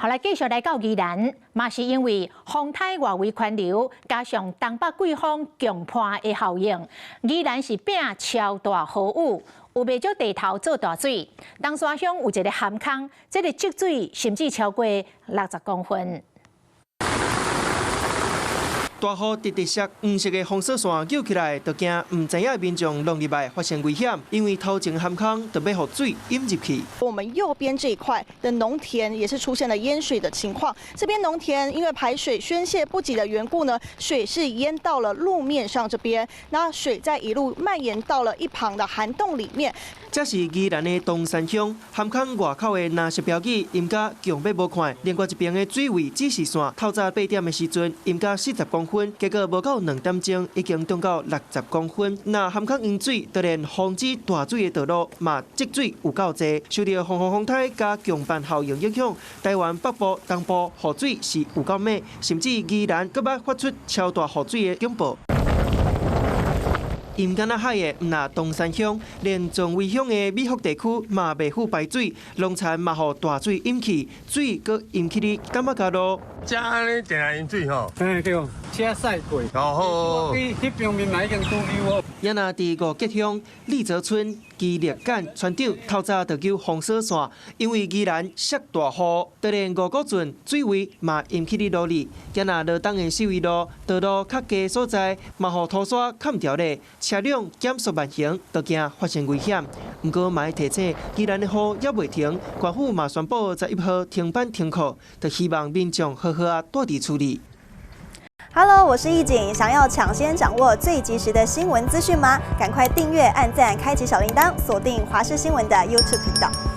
好來，繼續來到宜蘭，嘛是因為風颱外圍環流，加上東北季風強伴的效應，宜蘭是變超大豪雨，有袂少地頭做大水。東山鄉有一個涵空，這個積水甚至超過60公分。大雨直直射，黃色的封鎖線揪起來，就驚毋知影民眾弄入來發生危險，因為頭前涵空就欲予水淹入去。我們右邊這一塊的農田也是出現了淹水的情況。這邊農田因為排水宣洩不及的緣故呢，水是淹到了路面上這邊，那水再一路蔓延到了一旁的涵洞裡面。這是宜蘭的東山鄉涵空外口的藍色標記，淹甲強欲無看。另外一邊的水位指示線，透早8點的時陣淹甲40公分，結果無夠2點鐘已經漲到60公分。若涵空淹水，就連防止大水的道路嘛積水有夠濟。受著風雨風颱佮強伴效應影響，台灣北部、東部雨水是有夠猛，甚至宜蘭閣捌發出超大雨水的警報。淹敢若海的，毋但東山鄉，連壯圍鄉的美福地區嘛袂赴排水，農田嘛予大水淹去，水閣淹去咧感覺路。遮按呢定淹水吼？嘿對，車駛過。哦好。彼彼邊面嘛已經堵溜哦。也若佇五結鄉麗澤村基力干村長透早就揪封鎖線，因為宜蘭落大雨，就連五股圳水位嘛淹起咧路裡。也若羅東的四維路道路較低所在，嘛予土沙崁牢咧，車輛減速慢行，都驚發生危險。毋過嘛愛提醒，宜蘭的雨猶未停，縣府嘛宣布11號停班停課，就希望民眾好好仔蹛佇厝裡。 Hello，我是易景，想要搶先掌握最及時的新聞資訊嗎？趕快訂閱、按讚、開啟小鈴鐺，鎖定華視新聞的 YouTube 頻道。